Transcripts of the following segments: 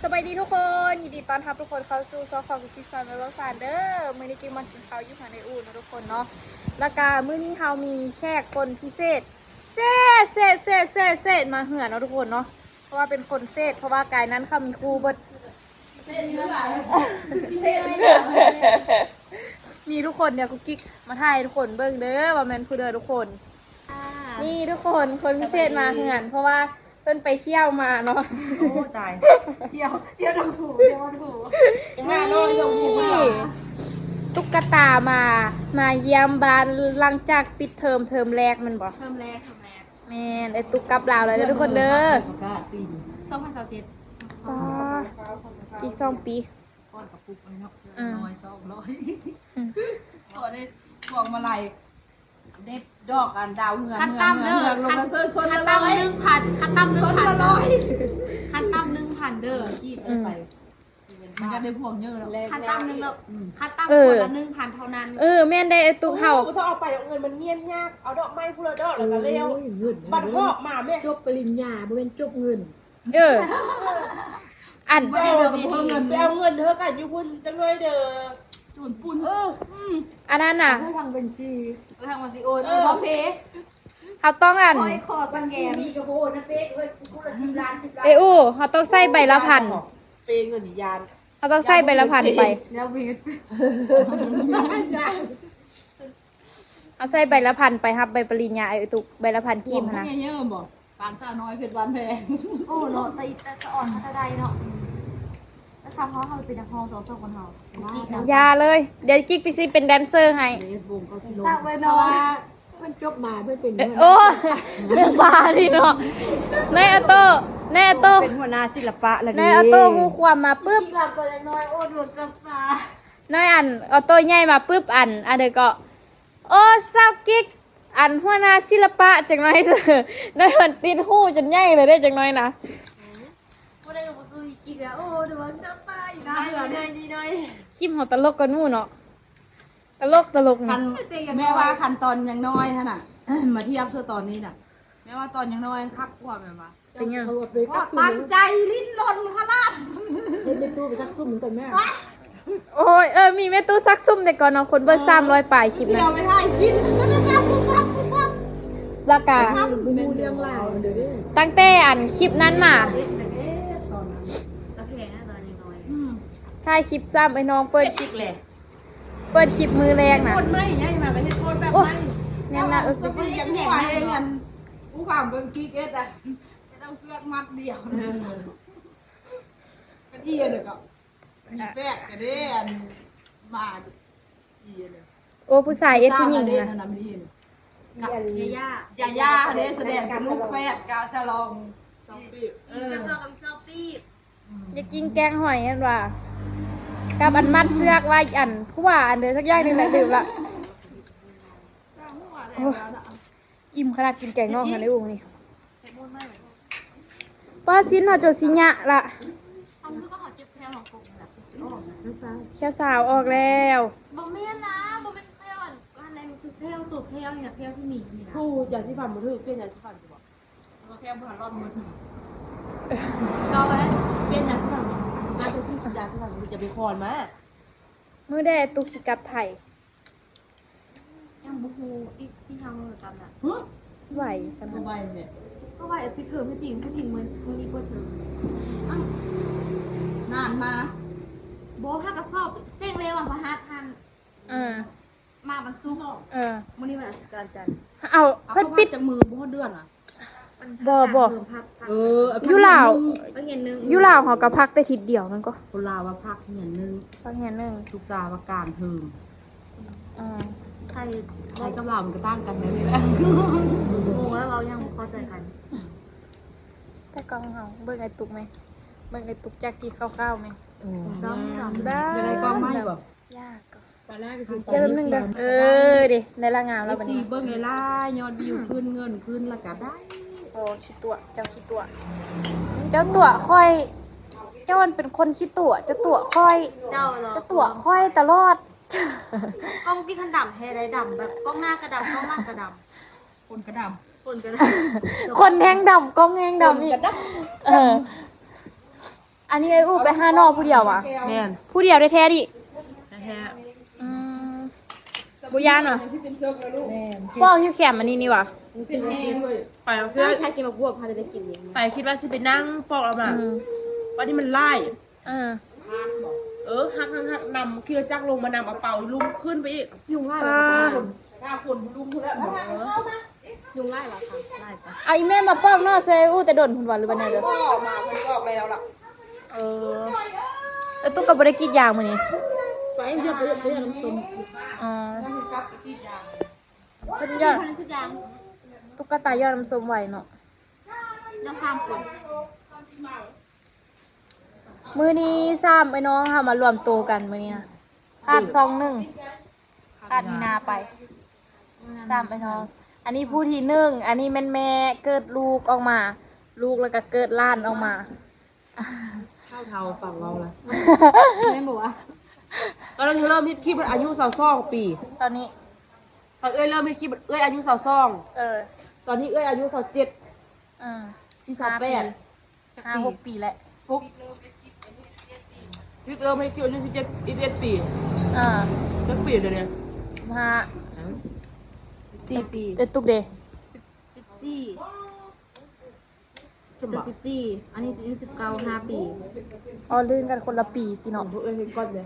ສະບາຍດີທຸກຄົນ ຍິນດີຕ້ອນຮັບທຸກຄົນເຂົ້າສູ່ຊ່ອງຂອງ Cookie Family Love Sanders. ມື້ນີ້ກິກມາກິນເຂົ້າຢູ່ເຮືອນອ້າຍອູເນາະທຸກຄົນເນາະ ແລ້ວກະມື້ນີ້ເຮົາມີແຂກຄົນພິເສດ ເສດ ເສດ ເສດ ເສດ ເສດ ມາເຮືອນເນາະທຸກຄົນເນາະ ເພາະວ່າເປັນຄົນເສດ ເພາະວ່າກາຍນັ້ນເຂົາມີຄູ່ເບິດ. ນີ້ທຸກຄົນ ດຽວກຸກກິກມາຖ່າຍໃຫ້ທຸກຄົນເບິ່ງເດີ ວ່າແມ່ນຜູ້ໃດທຸກຄົນ. ນີ້ທຸກຄົນ ຄົນພິເສດມາເຮືອນ ເພາະວ່າເພິ່ນໄປທ່ຽວມາເນາະ. ໂອ້ ຕາຍ ທ່ຽວ ທ່ຽວທັງຜູ້ ທ່ຽວທັງຜູ້. ນີ້ ຕຸກກະຕາມາ ມາຢ້ຽມບ້ານຫຼັງຈາກປິດເທີມ ເທີມແລກແມ່ນບໍ່? ເທີມແລກ ເທີມແລກ. ແມ່ນ ເອື້ອຍຕຸກກັບລາວແລ້ວເດີທຸກຄົນເດີ. ສອງພັນຊາວເຈັດ ອໍ ອີກສອງປີ ກ່ອນກະປຸກໄວ້ເນາະ ອືມ ໜ້ອຍສອງຮ້ອຍ ອືມ ຂໍໄດ້ພວງມາໄລ ເດັບດອກອັນດາວເຮືອງ ຂັ້ນຕ່ຳເດີ ເຮືອງ ຂັ້ນ ລງມາເຊີນ ຂັ້ນຕ່ຳ ລະຮ້ອຍ ໜຶ່ງພັນ ຂັ້ນຕ່ຳ ໜຶ່ງພັນ ລະຮ້ອຍ ຂັ້ນຕ່ຳ ໜຶ່ງພັນ ເດີ ກີບ ອືມ ໄປ ມັນກໍໄດ້ພວງເຍອະແລ້ວ ຂັ້ນຕ່ຳໜຶ່ງແລ້ວ ອືມ ຂັ້ນຕ່ຳ ເອີ ຄົນລະໜຶ່ງພັນເທົ່ານັ້ນ. ເອີ ແມ່ນໄດ໋ ໄອ້ຕຸກເຮົາ ບໍ່ຕ້ອງເອົາໄປດອກ ເງິນມັນງຽນຍາກ ເອົາດອກໄມ້ຜູ້ລະດອກ ແລ້ວກໍແລ້ວ ໂອ້ຍ ເງິນ ບັດຮອບມາແມ່ ຈົບປະລິນຍາ ບໍ່ແມ່ນຈົບເງິນ. ເອີ ອັນ ໄປເອົາເງິນເດີກັນຢູ່ພຸ້ນຈັກໜ້ອຍເດີ ຈູນປຸ້ນ ເອີ ອືມ ອັນນັ້ນນະ ທາງບັນຊີ ທາງບັນຊີໂອນ ເອີ ພອມເພ ເຮົາຕ້ອງອັນ ຂ້ອຍຂໍສະແກນ ມີກະໂບນະເປັດ ເອີຍ ຊິຜູ້ລະສິບລ້ານ ສິບລ້ານ ເອອູ ເຮົາຕ້ອງໃສ່ໃບລະພັນ ເປເງິນນີ້ຢ້ານ ເຮົາຕ້ອງໃສ່ໃບລະພັນໄປ ແນວເວດ ເອົາໃສ່ໃບລະພັນໄປຮັບໃບປະລິນຍາ ເອີ ຕຸກ ໃບລະພັນກີບຫັ້ນນະ ເຍອະບໍ່? ປານສາວນ້ອຍເພັດບ້ານແພງ ໂອ້ເນາະ ແຕ່ ແຕ່ສະອອນເຮົາກໍໄດ້ເນາະ ແຕ່ຄຳເຮົາ ເຮົາເປັນນັກຮ້ອງສອງຄົນເຮົາ ຢ່າເລີຍ ດຽວກິກໄປຊິເປັນແດນເຊີໃຫ້ ເດ້ ວົງກໍຊິລົງ ສາວເວີຍເນາະ ເພິ່ນຈົບມາເພິ່ນເປັນ ໂອ້ ແມ່ນບ້ານີ້ເນາະ ນາຍອາໂຕ້ ນາຍອາໂຕ້ ເປັນຫົວໜ້າສິລະປະລະເດ້ ນາຍອາໂຕ້ຮູ້ຄວາມມາປຶບ ນາຍອັນ ອາໂຕ້ໃຫຍ່ມາປຶບ ອັນ ອັນໃດກໍ ໂອ້ ສາວກິກ ອັນຫົວໜ້າສິລະປະ ຈັກໜ້ອຍ ນ້ອຍມັນຕິດຫູຈົນໃຫຍ່ເລີຍເດ້ ຈັກໜ້ອຍນະ ບໍ່ໄດ້ກໍບໍ່ສູ້ອີກແລ້ວ ໂອ້ ດວງຈຳປາຢູ່ໜ້າເຮືອນ ໜ້ອຍໆ ຄລິບເຮົາຕະຫຼົກກວ່າໝູ່ເນາະ ຕະຫຼົກ ຕະຫຼົກ ຄັນ ແມ່ວ່າຄັນຕອນຍັງນ້ອຍຫັ້ນນະ ມາທຽບໃສ່ຕອນນີ້ນະ ແມ່ວ່າຕອນຍັງນ້ອຍຄັກກວ່າແມ່ນບໍ່? ເປັນຫຍັງ? ເພາະຕັ້ງໃຈຫຼິ້ນລົນຂະໜາດ ເຮັດແມ່ຕູ້ໄປຊັກຊຸ້ມນຳກັນແມ່ ໂອ້ຍ ເອີ ມີແມ່ຕູ້ຊັກຊຸ້ມແຕ່ກ່ອນເນາະ ຄົນເບິ່ງສາມຮ້ອຍປາຍຄລິບນະ ດຽວໄປຖ່າຍຊິນ ແລ້ວກະ ຮູ້ເລື່ອງລາວເດີ ຕັ້ງແຕ່ອັນຄລິບນັ້ນມາ ອືມ ຖ່າຍຄລິບຊ້ຳ ໄອ້ນ້ອງເປີດຄລິບ ເປີດຄລິບມື້ແລກນະ ຄົນໃໝ່ໃຫຍ່ມາກໍເຮັດຄົນແບບໃໝ່ ແມ່ນນະ ເອີ ກໍຍັງຫົວເອງອັນ ຜູ້ຄຳກໍກິກເອັດອະ ເຮັດເອົາເຊືອກມັດດຽວ ເອີ ກັນອີ່ເດີກໍ ມີແຟດກໍເດ້ ອັນ ມາອີ່ເດີ ໂອ້ ຜູ້ຊາຍເອັດຜູ້ຍິງນະ ຍາຍ່າ ຍາຍ່າເດ້ ສະແດງເປັນລູກແຟດກາສະລອງ ສອງປີບ ເອີ ກາສະລອງກັບສອງປີບ ຢາກກິນແກງຫອຍຫັ້ນວ່າ ກັບອັນມັດເຊືອກໄວ້ ອັນ ຜູ້ວ່າອັນໃດສັກຢ່າງໜຶ່ງແຫຼະ ລືມລະ ໂອ້ຍ ອີ່ມຂະໜາດກິນແກງນອກຫັ້ນເດ້ ອຸ້ງນີ້ ປ້າ ຊິ້ນເຮົາຈົນຊິຍະລະ ຄວາມຮູ້ສຶກວ່າເຮົາເຈັບແຂ້ວ ເຮົາກົກນີ້ລະ ຄືຊິອອກນະ ແຂ້ວຊາວອອກແລ້ວ ບໍ່ແມ່ນນະ ບໍ່ແມ່ນແຂ້ວອັນ ອັນໃດມັນຄືແຂ້ວ ໂຕແຂ້ວນີ້ນະ ແຂ້ວທີ່ມີຢູ່ນີ້ນະ ໂອ້ ຢາສີຟັນບໍ່ຖືກ ປ່ຽນຢາສີຟັນຊິບອກ ແຂ້ວບໍ່ທັນລອດໝົດ ເກົ່າແລ້ວ ປ່ຽນຢາສີຟັນບໍ່ຖືກ ຢາສີຟັນບໍ່ຖືກ ຢ່າໄປຄອນມາ ມື້ໃດຕຸກຊິກັບໄທ? ຍັງບໍ່ຮູ້ ອີກສີ່ຫ້າມື້ກັບນະ ຫຶ ໄວປານນັ້ນ ບໍ່ໄວແທ້ ກໍໄວ ປິດເທີມແທ້ຈິງ ແທ້ຈິງມື້ ມື້ນີ້ເປີດເທີມ ອ້າວ ນານມາ ບໍ່ ຫາກະສອບເສັງແລ້ວ ວັນພະຫັດຫັ້ນ ເອີ ມາວັນສຸກ ເອີ ມື້ນີ້ວັນອາທິດ ກະວັນຈັນ ເອົາ ເອົາ ເພິ່ນປິດ ເຂົາພັກຈັກມື້ ບໍ່ຮອດເດືອນຫວາ? ບໍ່ ບໍ່ ເອີ ຢູ່ລາວ ຢູ່ລາວເຮົາກໍພັກແຕ່ທິດດຽວນັ້ນກໍ ຄົນລາວວ່າພັກຮຽນໜຶ່ງ ພັກຮຽນໜຶ່ງ ຕຸກຕາວ່າກາງເທີມ ອືມ ໄທ ໄທກັບລາວມັນກໍຕ່າງກັນແບບນີ້ແຫຼະ ງົງແລ້ວ ເວົ້າຫຍັງບໍ່ເຂົ້າໃຈກັນ ແຕ່ກໍເຮົາ ເບິ່ງໄອ້ຕຸກແມ ເບິ່ງໄອ້ຕຸກຈາກທີ່ຂາວໆແມ ດຳ ດຳ ຢາກໄດ້ກ້ອງໃໝ່ບໍ່? ຢາກ ປາລາກໍຄື ເດີ ເອີ ເດ້ ໄດ້ລະງາມແລ້ວບັດນີ້ ເອັຟຊີ ເບິ່ງຫຼາຍໆ ຍອດວິວຂຶ້ນ ເງິນຂຶ້ນ ແລ້ວກໍໄດ້ ໂອ້ ຂີ້ຕົວະ ເຈົ້າຂີ້ຕົວະ ເຈົ້າຕົວະຂ້ອຍ ເຈົ້າມັນເປັນຄົນຂີ້ຕົວະ ເຈົ້າຕົວະຂ້ອຍ ເຈົ້າເນາະ ເຈົ້າຕົວະຂ້ອຍຕະຫຼອດ ກ້ອງທີ່ຄັນດຳແທ້ໄດ໋ ດຳແບບກ້ອງໜ້າກໍດຳ ກ້ອງຫຼັງກໍດຳ ຄົນກໍດຳ ຄົນກໍດຳ ຄົນແຮງດຳ ກ້ອງແຮງດຳອີກ ເອີ. ອັນນີ້ເອື້ອຍອູ້ໄປຫານ້ອງຜູ້ດຽວຫວາ? ແມ່ນ ຜູ້ດຽວແທ້ໆນີ້. ແທ້ໆ. ອືມ ບໍ່ຢ້ານຫວາ? ແມ່ນ ປອກຢູ່ແຄມອັນນີ້ນີ້ຫວາ? ໄປເພື່ອ ຖ້າກິນບັກບວບ ເຮົາຈະໄດ້ກິນເອງ. ໄປຄິດວ່າຊິໄປນັ່ງປອກລະມາ ອືມ ບາດນີ້ມັນຫຼາຍ. ເອີ ເອີ ຮັກໆໆ ນຳຂີ່ລົດຈັກລົງມານຳເອົາເປົາລຸມຂຶ້ນໄປອີກ. ຍຸງຫຼາຍ ອ່າ ຫຼາຍ ລຸງພຸ້ນແລ້ວ. ເອີ ຍຸງຫຼາຍຫວາ? ຫຼາຍປະ? ເອົາອີ່ແມ່ມາປອກເນາະ ເຊື່ອອູ້ແຕ່ດົນພຸ້ນຫວາ ຫຼືວ່າແນວໃດ? ບໍ່ ມາເພິ່ນອອກແລ້ວລະ. ເອີ ແລ້ວຕຸກກໍບໍ່ໄດ້ກຣີດຢາງມື້ນີ້? ໄປ ຢາກໄປ ຢາກໄປຢາກນ້ຳສົ້ມ. ອໍ ເພິ່ນຢາກ ຕຸກກະຕາຢາກນ້ຳສົ້ມໄວເນາະ ຢາກສາມຄົນ. ມື້ນີ້ສາມເອື້ອຍນ້ອງເຮົາມາລວມໂຕກັນມື້ນີ້ນະ ຂາດຊ່ອງໜຶ່ງ ຂາດມີນາໄປ ສາມເອື້ອຍນ້ອງ. ອັນນີ້ຜູ້ທີໜຶ່ງ ອັນນີ້ແມ່ນແມ່ເກີດລູກອອກມາ ລູກແລ້ວກໍເກີດຫຼານອອກມາ. ເຖົ້າເຖົ້າຟັງເວົ້າລະ ແມ່ນບໍ່ວະ? ຕອນນັ້ນເລີ່ມເຮັດຄລິບອາຍຸຊາວສອງປີ ຕອນນີ້ ຕອນເອື້ອຍເລີ່ມເຮັດຄລິບເອື້ອຍອາຍຸຊາວສອງ. ເອີ ຕອນນີ້ເອື້ອຍອາຍຸຊາວເຈັດ ເອີ ຊິຊາວແປດ ຫ້າປີ ຫ້າຫົກປີແຫຼະ ຫົກ ພິກເລີ່ມເຮັດຄລິບອາຍຸສິບເຈັດ ສິບເອັດປີ. ເອີ ຈັກປີແລ້ວດຽວນີ້? ສິບຫ້າ ເອີ ສີ່ປີ. ເອີ ຕຸກເດ? ສິບສີ່ ສິບສີ່ ອັນນີ້ຊິອາຍຸສິບເກົ້າ ຫ້າປີ ອໍ ລື່ນກັນຄົນລະປີຊິເນາະ. ເອີ ເຫັນກ່ອນເດ.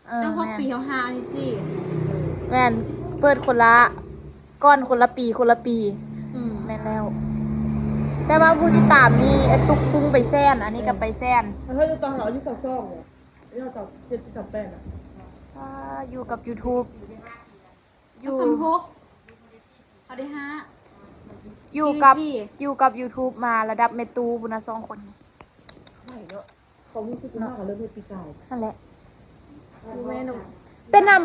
ເອີ ເຈົ້າຫົກປີ ເຮົາຫ້າ ອັນນີ້ສີ່ ແມ່ນ ເປີດຄົນລະ ກ່ອນຄົນລະປີ ຄົນລະປີ. ອືມ ແມ່ນແລ້ວ ແຕ່ວ່າຜູ້ຕິດຕາມນີ້ ເອີ ຕຸກພຸ່ງໄປແສນ ອັນນີ້ກໍໄປແສນ. ເຮີ້ຍ ຕອນເຮົາອາຍຸຊາວສອງ ອາຍຸຊາວເຈັດ ຊາວແປດ ອ່າ ຢູ່ກັບຢູທູບ ຢູ່ ຢູ່ ເຮົາໄດ້ຫ້າ ຢູ່ກັບ ຢູ່ກັບຢູທູບມາລະດັບແມ່ຕູ້ພຸ້ນນະ ສອງຄົນ. ໄວເນາະ ຄວາມຮູ້ສຶກມາກ ເລີ່ມເຮັດປີກາຍ ຫັ້ນແຫຼະ. ແມ່ນ ເປັນນຳ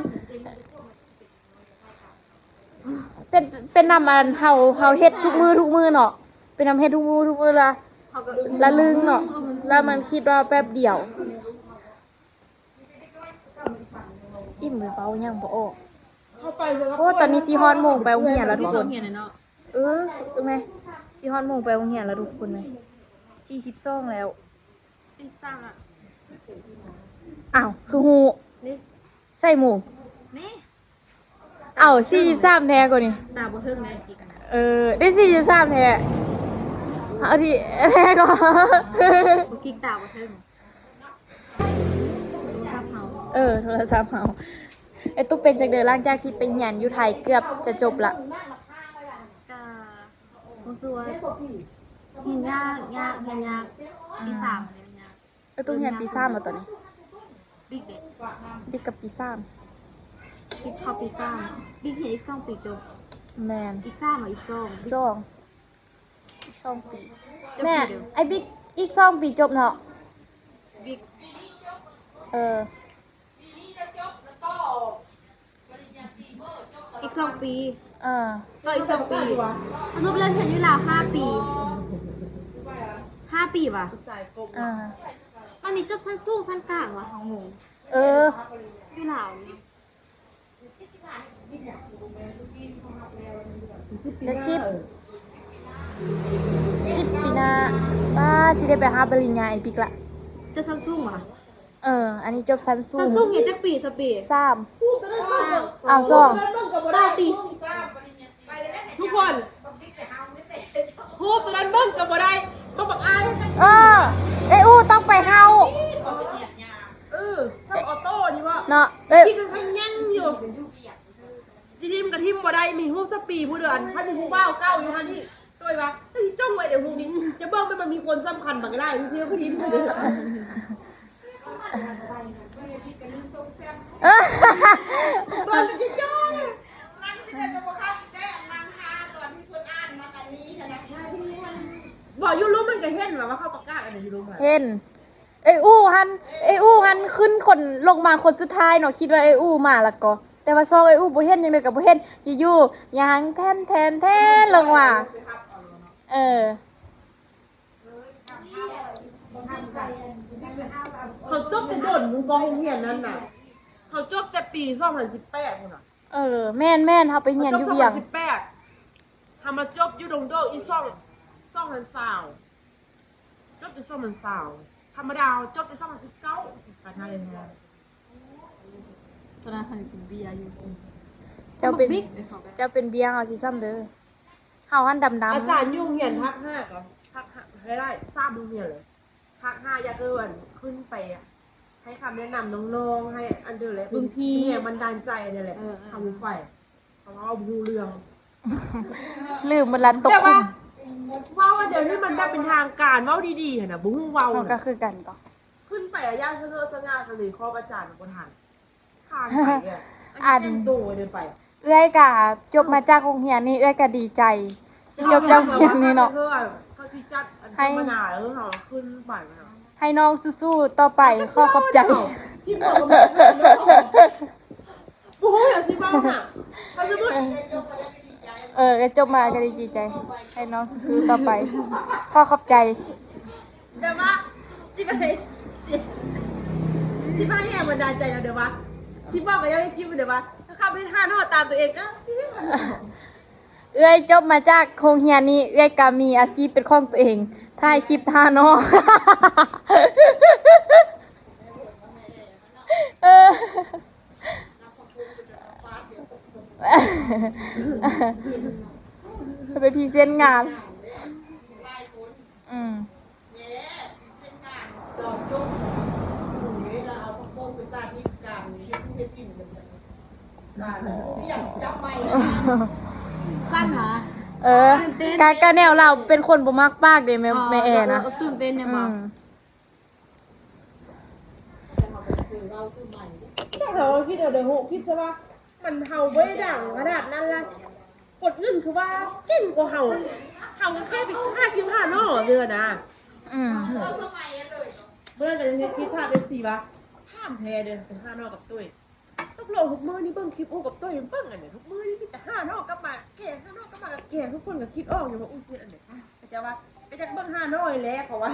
ເປັນ ເປັນນຳອັນເຮົາ ເຮົາເຮັດທຸກມື້ ທຸກມື້ເນາະ ເປັນນຳເຮັດທຸກມື້ ທຸກມື້ລະ ເຮົາກໍລະລຶງເນາະ ລະມັນຄິດວ່າແປັບດຽວ. ອີ່ມ ເວົ້າຫຍັງບໍ່ອອກ. ໂອ້ ຕອນນີ້ຊິຮອດໂມງໄປໂຮງຮຽນແລ້ວທຸກຄົນ. ເອີ ແມ່ ຊິຮອດໂມງໄປໂຮງຮຽນແລ້ວທຸກຄົນ. ສີ່ສິບສອງແລ້ວ ສີ່ສິບສາມລະ. ອ້າວ ຄືຮູ້ ນີ້ ໃສ່ໝູ່ ນີ້. ເອົ້າ ສີ່ສິບສາມແທ້ກວ່ານີ້ ຕາບໍ່ເຖິງແນ່ຈິກ. ເອີ ໄດ້ສີ່ສິບສາມແທ້ ເອົາທີ່ແທ້ກໍ ບໍ່ຈິກ ຕາບໍ່ເຖິງ. ໂທລະສັບເຮົາ ເອີ ໂທລະສັບເຮົາ. ເອີ ຕຸກເປັນຈັ່ງໃດ ຫຼັງຈາກທີ່ໄປຮຽນຢູ່ໄທເກືອບຈະຈົບລະ? ກະບໍ່ສວຍ ຮຽນຍາກ ຍາກ ຮຽນຍາກ ປີສາມ ຮຽນຍາກ. ເອີ ຕຸກຮຽນປີສາມແລ້ວຕອນນີ້. ບິກເດ? ບິກກັບປີສາມ ບິກເຂົ້າປີສາມ ບິກຮຽນອີກສອງປີຈົບ. ແມ່ນ ອີກສາມ ອີກສອງ ອີກສອງ ອີກສອງປີ. ແມ່ ໄອ້ບິກອີກສອງປີຈົບເນາະ ບິກ. ເອີ ອີກສອງປີ ເອີ ກໍອີກສອງປີ. ສະຫຼຸບແລ້ວຮຽນຢູ່ລາວຫ້າປີ ຫ້າປີຫວາ? ເອີ ຕອນນີ້ຈົບຊັ້ນສູງຊັ້ນກາງຫວາ? ເຮົາງົງ. ເອີ ຢູ່ລາວນີ້ ແລ້ວສິບ ສິບປີໜ້າ ປ້າ ຊິໄດ້ໄປຮັບປະລິນຍາອີກປີກະ. ຈະຊັ້ນສູງຫວາ? ເອີ ອັນນີ້ຈົບຊັ້ນສູງ. ຊັ້ນສູງຮຽນຈັກປີ ຊາວປີ? ສາມ. ອ້າວ ສອງ ຕໍ່ປີ. ທຸກຄົນ ຮູບຕົວນັ້ນເບິ່ງກໍບໍ່ໄດ້ ບັກອາຍ. ເອີ ເອື້ອຍອູ້ຕ້ອງໄປເຮົາ. ເອີ ທຳອໍໂຕ້ນີ້ບໍ່ເນາະ ເອີ ທີ່ກໍຍັງຢູ່ ຊິຖິ້ມກໍຖິ້ມບໍ່ໄດ້. ມີຮູບຊາວປີຜູ້ດຽວ ຄັນມີຜູ້ບ່າວເກົ່າຢູ່ຫັ້ນອີກ ໂດຍວ່າເຈົ້າຊິຈົ່ງໄວ້ໃນຮູບນີ້ ຈະເບິ່ງແມ່ນມັນມີຄົນສຳຄັນບັກຫຼາຍ ຊິເອົາໄປຖິ້ມ. ເອີ ຕອນທີ່ຈ້ອຍ ນັ່ງຊິເດີນກໍບໍ່ເຂົ້າຊິແຕະ ນັ່ງຫາຕອນທີ່ເພິ່ນອ່ານມາຕອນນີ້ຫັ້ນນະ. ບໍ່ ຢູ່ລຸ່ມມັນກໍເຫັນວ່າ ວ່າເຂົາປະກາດອັນໃດຢູ່ລຸ່ມ. ເຫັນ ເອື້ອຍອູ້ຫັ້ນ ເອື້ອຍອູ້ຫັ້ນຂຶ້ນຄົນລົງມາຄົນສຸດທ້າຍເນາະ ຄິດວ່າເອື້ອຍອູ້ມາແລ້ວກໍ ແຕ່ວ່າຊອກເອື້ອຍອູ້ບໍ່ເຫັນ ຈັ່ງໃດກໍບໍ່ເຫັນ ຢູ່ໆ ຍ່າງແທນໆ ລົງມາ. ເອີ ເຂົາຈົບແຕ່ດົນພຸ້ນກໍ ໂຮງຮຽນນັ້ນນະ ເຂົາຈົບແຕ່ປີສອງພັນສິບແປດພຸ້ນນະ. ເອີ ແມ່ນໆ ເຮົາໄປຮຽນຢູ່ວຽງ ເຮົາມາຈົບຢູ່ດົງໂດກອີກສອງ ສອງພັນຊາວ ຈົບຢູ່ສອງພັນຊາວ. ທຳມະດາເຮົາຈົບແຕ່ສອງພັນສິບເກົ້າ ການຫາເງິນແທ້ ຕອນນັ້ນເຮົາຍັງເປັນເບ້ຍຢູ່ ເຈົ້າເປັນ ເຈົ້າເປັນເບ້ຍ ເຮົາຊິຊ້ຳເດີ ເຮົາຫັ້ນດຳໆ ອາຈານຢູ່ໂຮງຮຽນພາກຫ້າກໍພາກຫ້າ ໃຫ້ໄດ້ສາມໂຮງຮຽນເລີຍ ພາກຫ້າ ຢາກເອີ້ນຂຶ້ນໄປໃຫ້ຄຳແນະນຳນ້ອງໆ ໃຫ້ອັນເດີແລະ ເປັນແຮງບັນດານໃຈນັ້ນແຫຼະ ເອີ ເອີ ເຮົາໄປ ເພາະວ່າເວົ້າບໍ່ຮູ້ເລື່ອງ ລືມໝົດລະ ຕົກຂຸມ ແບບວ່າ ເວົ້າອັນດຽວນີ້ມັນແບບເປັນທາງການ ເວົ້າດີໆ ຫັ້ນນະ ບໍ່ຮູ້ເວົ້າ ເຮົາກໍຄືກັນກໍ ຂຶ້ນໄປອາຍາສະເໜີສະຫງ່າທະເລຄອບອາຈານບໍ່ທັນ ທາງໄປເອີຍ ອັນ ອັນ ແຕ່ງໂຕເດີນໄປ ເອື້ອຍກະຈົບມາຈາກໂຮງຮຽນນີ້ ເອື້ອຍກະດີໃຈ ທີ່ຈົບຈາກໂຮງຮຽນນີ້ເນາະ ເຂົາຊິຈັດອັນ ໃຫ້ ສຳມະນາ ເອີ ເຮົາຂຶ້ນໄປ ໃຫ້ນ້ອງສູ້ໆຕໍ່ໄປ ຂໍຂອບໃຈ ທີ່ບອກວ່າ ບໍ່ຮູ້ຫຍັງຊິເວົ້ານະ ເອີ ກໍຈົບມາກໍດີໃຈ ໃຫ້ນ້ອງສູ້ໆຕໍ່ໄປ ຂໍຂອບໃຈ ແບບວ່າຊິໄປ ຊິ ຊິໄປໃຫ້ແຮງບັນດານໃຈນະ ແບບວ່າຊິບອກກັບເຈົ້າໃນຄລິບແບບວ່າ ຖ້າເຂົາເຮັດຮ້ານເຮົາຕາມຕົວເອງກໍ ເອື້ອຍຈົບມາຈາກໂຮງຮຽນນີ້ ເອື້ອຍກໍມີອາຊີບເປັນຂອງຕົວເອງ ຖ່າຍຄລິບຫານ້ອງ ເອີ ໄປພຣີເຊັນງານ ອືມ ສັ້ນຫວາ ເອີ ກະ ກະແນວລາວເປັນຄົນບໍ່ມັກປາກເດ້ ແມ່ ອໍ ແມ່ແອນະ ເອີ ຕື່ນເຕັ້ນແມ່ນບໍ່? ອືມ ແຕ່ເຮົາຄິດເອົາເດີ ຮູ້ຄິດຊະວ່າ ມັນ ເຮົາບໍ່ໄດ້ດັງຂະໜາດນັ້ນລະ ຄົນອື່ນຄືວ່າເກັ່ງກວ່າເຮົາ ເຮົາກໍແຄ່ໄປຫາກິນຫານອກເທື່ອນະ ອືມ ເມື່ອນັ້ນກໍຍັງຄິດພາບເອັຟຊີວ່າ ຖາມແທ້ເດີ ໄປຫານອກກັບຕຸ້ຍ ຕົກລົງທຸກມື້ນີ້ເບິ່ງຄລິບອູ້ກັບຕຸ້ຍ ເບິ່ງອັນນີ້ ທຸກມື້ນີ້ມີແຕ່ຫານອກກັບມາ ແກງຫານອກກັບມາ ແກງ ທຸກຄົນກໍຄິດອອກຢູ່ວ່າ ອຸ້ຍ ເຮັດອັນນີ້ ເຂົາເຈົ້າວ່າ ກໍຢາກເບິ່ງຫານອກນີ້ແຫຼະ ເຂົາວ່າ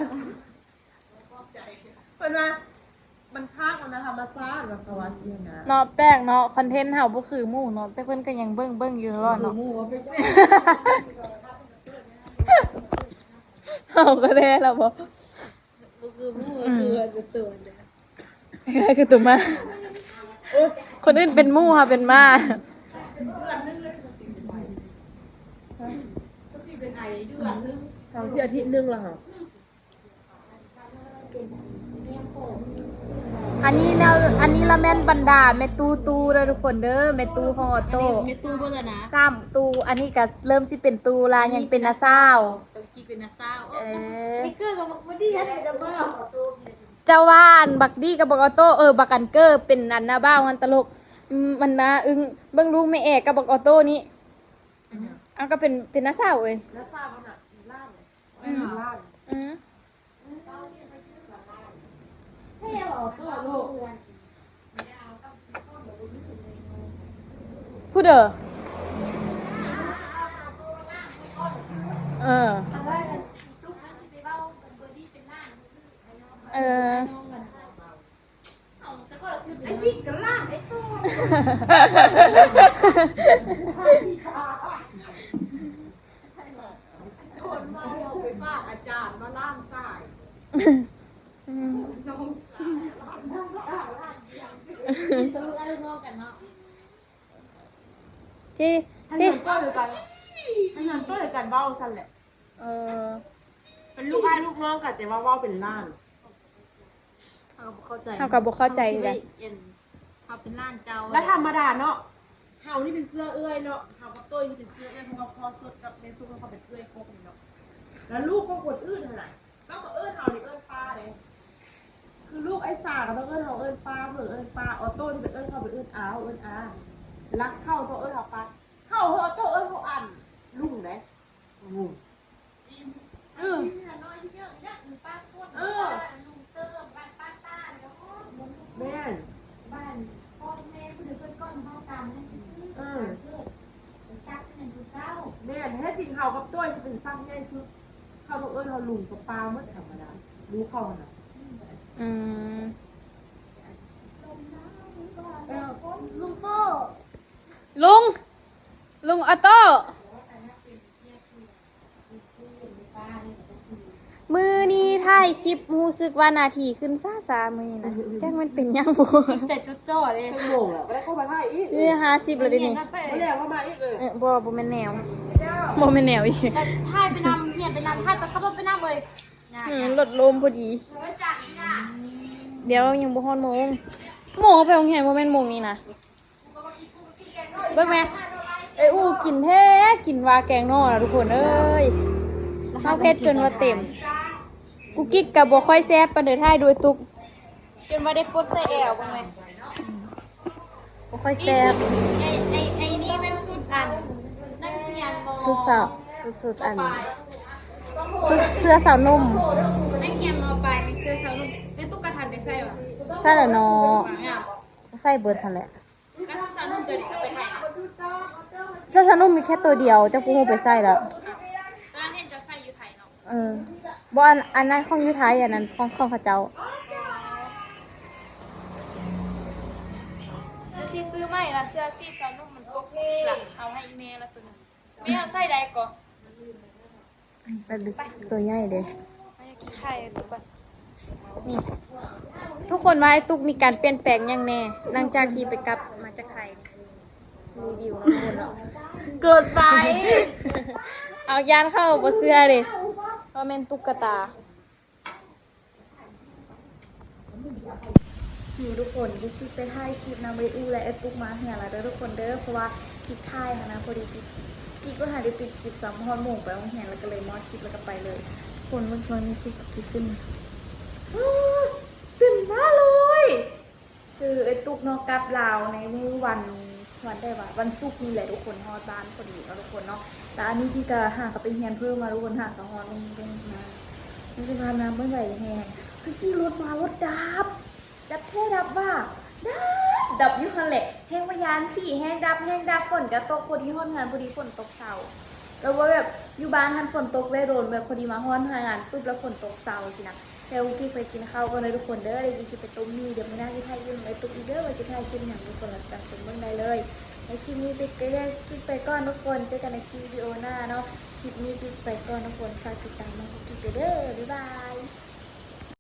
ເພິ່ນວ່າມັນພາກມັນທຳມະຊາດວ່າ ເຂົາວ່າຊີ້ນະ ເນາະ ແປກເນາະ ຄອນເທັນເຮົາບໍ່ຄືໝູ່ເນາະ ແຕ່ເພິ່ນກໍຍັງເບິ່ງ ເບິ່ງຢູ່ຕະຫຼອດເນາະ ເຮົາກໍແທ້ລະບໍ່ ບໍ່ຄືໝູ່ ອືມ ຄືຕົວເດີ ຄືຕົວໝາ ຄົນອື່ນເປັນໝູ່ ເຮົາເປັນໝາ ເຮົາຊິອາທິດໜຶ່ງລະເຮົາ ອັນນີ້ນະ ອັນນີ້ລະແມ່ນບັນດາແມ່ຕູ້ຕູ້ເດີທຸກຄົນເດີ ແມ່ຕູ້ຂອງອໍໂຕ້ ອັນນີ້ແມ່ຕູ້ເບິດລະນະ ສາມຕູ້ ອັນນີ້ກະເລີ່ມຊິເປັນຕູ້ລະ ຍັງເປັນນ້າສາວ ເປັນນ້າສາວ ເອີ ໄອ້ເກີດກໍບໍ່ດີຫັ້ນກໍບໍ່ ເຈົ້າວ່າອັນບັກດີກັບບັກອໍໂຕ້ ເອີ ບັກອັນເກີເປັນອັນນ້າບ່າວຫັ້ນຕະຫຼົກ ອືມ ມັນໜ້າອຶ້ງ ເບິ່ງລູກແມ່ແອກັບບັກອໍໂຕ້ນີ້ ເອົາ ກໍເປັນ ເປັນນ້າສາວເອີຍ ນ້າສາວຫັ້ນນະ ຫຼານ ອືມ ຫຼານ ອືມ ຜູ້ເດີ ເອີ ເອີ ໄອ້ວິກກໍລ້າງໄອ້ໂຕ ຄົນເມົາເອົາໄປຝາກອາຈານມາລ້າງສາຍ ອືມ ນ້ອງສາຍ ສະຫຼຸບເອົາລູກນ້ອງກັນເນາະ ທີ່ ທີ່ ໃຫ້ເງິນໂຕດຽວກັນ ໃຫ້ເງິນໂຕດຽວກັນເວົ້າຊັ້ນແຫຼະ ເອີ ເປັນລູກອ້າຍລູກນ້ອງກັນ ແຕ່ວ່າເວົ້າເປັນຫຼານ ເຮົາກໍບໍ່ເຂົ້າໃຈ ເຮົາກໍບໍ່ເຂົ້າໃຈຄືກັນ ເຮົາເປັນຫຼານເຈົ້າ ແລ້ວທຳມະດາເນາະ ເຮົານີ້ເປັນເສື້ອເອື້ອຍເນາະ ເຮົາກັບໂຕ້ຍນີ້ເປັນເສື້ອເອື້ອຍ ເພາະວ່າພໍ່ສົດກັບແມ່ສົດເຂົາເປັນເອື້ອຍກົກນີ້ເນາະ ແລ້ວລູກຂອງຄົນອື່ນຫັ້ນນະ ຕ້ອງມາເອີ້ນເຮົານີ້ເອີ້ນປ້າເດ້ ຄືລູກອ້າຍສາກໍຕ້ອງເອີ້ນເຮົາເອີ້ນປ້າ ເພິ່ນເອີ້ນປ້າ ອໍໂຕ້ນີ້ເພິ່ນເອີ້ນເຂົາເພິ່ນເອີ້ນອາວ ເອີ້ນອາ ລັກເຂົາຕ້ອງເອີ້ນເຮົາປ້າ ເຂົາ ອໍໂຕ້ເອີ້ນເຮົາອັນ ລຸງເດ້ ງງ ເອີ ເອີ ແມ່ນ ແມ່ນ ແທ້ຈິງເຮົາກັບໂຕ້ຍເປັນສັກໃຫຍ່ສຸດ ເຂົາຕ້ອງເອີ້ນເຮົາລຸງກັບປ້າໝົດ ທຳມະດາ ລູກເຂົາຫັ້ນນະ ອືມ ເອີ ລຸງໂຕ້ ລຸງ ລຸງອໍໂຕ້. ມື້ນີ້ຖ່າຍຄລິບ ຮູ້ສຶກວ່າໜ້າທີ່ຂຶ້ນຊ້າໆ ມື້ນີ້ນະ ຈັກມັນເປັນຫຍັງບໍ່ ໃຈຈົດຈ່ອເດ້. ເປັນໂມງແລ້ວ ບໍ່ໄດ້ເຂົ້າມາຖ່າຍອີກ. ເອີ ຫ້າສິບແລ້ວເດນີ້. ບໍ່ແລ້ວເຂົ້າມາອີກເອີຍ. ເອີ ບໍ່ ບໍ່ແມ່ນແນວ ບໍ່ແມ່ນແນວອີກ. ແລ້ວຖ່າຍໄປນຳ ຮຽນໄປນຳ ຖ່າຍ ແຕ່ຂັບລົດໄປນຳເລີຍ. ອືມ ລົດລົ້ມພໍດີ. ດຽວຍັງບໍ່ຮອດໂມງ. ໂມງເຮົາໄປໂຮງຮຽນບໍ່ແມ່ນໂມງນີ້ນະ. ເບິ່ງແມ ເອີຍ ອູ້ກິນແທ້ ກິນວ່າແກງໜໍ່ນະທຸກຄົນເອີຍ. ເຮົາເຜັດຈົນວ່າເຕັມ. ກຸກກິກກະບໍ່ຄ່ອຍແຊບປານໃດ ຖ່າຍໂດຍຕຸກ ຈົນວ່າໄດ້ປົດໃສ່ແອວ. ເບິ່ງແມ ບໍ່ຄ່ອຍແຊບ. ໄອ້ ໄອ້ ໄອ້ນີ້ແມ່ນສູດອັນ ນັກຮຽນ ສູດສາວ ສູດ ສູດອັນ ສູດເສື້ອສາວໜຸ່ມ. ນັກຮຽນ ມ.ປາຍ ເສື້ອສາວໜຸ່ມ. ແມ່ນຕຸກກະທັນໄດ້ໃສ່ຫວາ? ໃສ່ແລ້ວເນາະ. ງາມບໍ່? ໃສ່ເບິດຫັ້ນແຫຼະ. ແລ້ວເສື້ອສາວໜຸ່ມເຈົ້ານີ້ໄປໃສນະ? ເສື້ອສາວໜຸ່ມມີແຄ່ໂຕດຽວ ເຈົ້າຄືບໍ່ໄປໃສ່ລະ? ຕອນນັ້ນເຫັນເຈົ້າໃສ່ຢູ່ໄທເນາະ. ເອີ ບໍ່ ອັນ ອັນນັ້ນຂອງຢູ່ໄທ ອັນນັ້ນຂອງ ຂອງເຂົາເຈົ້າ. ແລ້ວຊິຊື້ໃໝ່ລະ ເສື້ອສີສາວໜຸ່ມມັນປົກສີລະ ເອົາໃຫ້ອີ່ແມ່ລະໂຕໜຶ່ງ. ແມ່ເອົາໃສ່ໄດ້ກໍ? ແບບໂຕໃຫຍ່ເດ້. ມາກິນໄຂ່ຕຸກກ່ອນ. ນີ້ ທຸກຄົນວ່າໄອ້ຕຸກມີການປ່ຽນແປງຫຍັງແດ່ ຫຼັງຈາກທີ່ໄປກັບມາຈາກໄທ. ຣີວິວເນາະທຸກຄົນເນາະ. ເກີນໄປ. ເອົາ ຢ້ານເຂົາບໍ່ເຊື່ອເດ້ ວ່າແມ່ນຕຸກກະຕາ. ນີ້ທຸກຄົນ ກິກໄປຖ່າຍຄລິບນຳເອື້ອຍອູ້ ແລະ ເອື້ອຍຕຸກມາເຮືອນແລ້ວເດີທຸກຄົນເດີ. ເພາະວ່າກິກຖ່າຍຫັ້ນນະ ພໍດີກິກ ກິກບໍ່ທັນໄດ້ປິດຄລິບຊ້ຳ ຮອດໂມງໄປໂຮງຮຽນ ແລ້ວກໍເລີຍມອດຄລິບ ແລ້ວກໍໄປເລີຍ. ຄົນເບິ່ງຊ່ອງນີ້ຊິກິກຂຶ້ນ ເປັນບ້າເລີຍ. ຄືເອື້ອຍຕຸກເນາະ ກັບລາວໃນມື້ວັນ ວັນໃດຫວາ ວັນສຸກນີ້ແຫຼະທຸກຄົນ ຮອດບ້ານພໍດີເນາະທຸກຄົນເນາະ. ແລ້ວອັນນີ້ກິກກະຫາກໍໄປຮຽນເພີ່ມມາທຸກຄົນ ຫາກໍຮອດໂຮງຮຽນມາ ມີສະພາບນ້ຳເບິ່ງໄຫຼແຮງ. ຄືຂີ່ລົດມາລົດດັບ ດັບແທ້ດັບຫວາ ດັບ ດັບຢູ່ຫັ້ນແຫຼະ. ແຮງວ່າຢ້ານຜີ ແຮງດັບ ແຮງດັບ ຝົນກໍຕົກ ພໍດີຮອດງານ ພໍດີຝົນຕົກເຊົາ. ແບບວ່າແບບຢູ່ບ້ານຫັ້ນຝົນຕົກແລ້ວໂດນ ແບບພໍດີມາຮອດງານປຸບແລ້ວຝົນຕົກເຊົາຊີ້ນະ. ແລ້ວກິກໄປກິນເຂົ້າກ່ອນເດີທຸກຄົນເດີ ແລ້ວກິກຊິໄປຕົ້ມໝີ່ ດຽວມື້ໜ້າຊິຖ່າຍຄລິບເອື້ອຍຕຸກອີກເດີ ວ່າຊິຖ່າຍຄລິບຫຍັງ ທຸກຄົນລອງຕິດຕາມຊົມເບິ່ງໄດ້ເລີຍ. ໃນຄລິບນີ້ກິກກໍຢາກ ກິກໄປກ່ອນທຸກຄົນ ເຈີກັນໃນຄລິບວິດີໂອໜ້າເນາະ. ຄລິບນີ້ກິກໄປກ່ອນທຸກຄົນ ຝາກຕິດຕາມນ້ອງກຸກກິກເດີ. ບາຍບາຍ.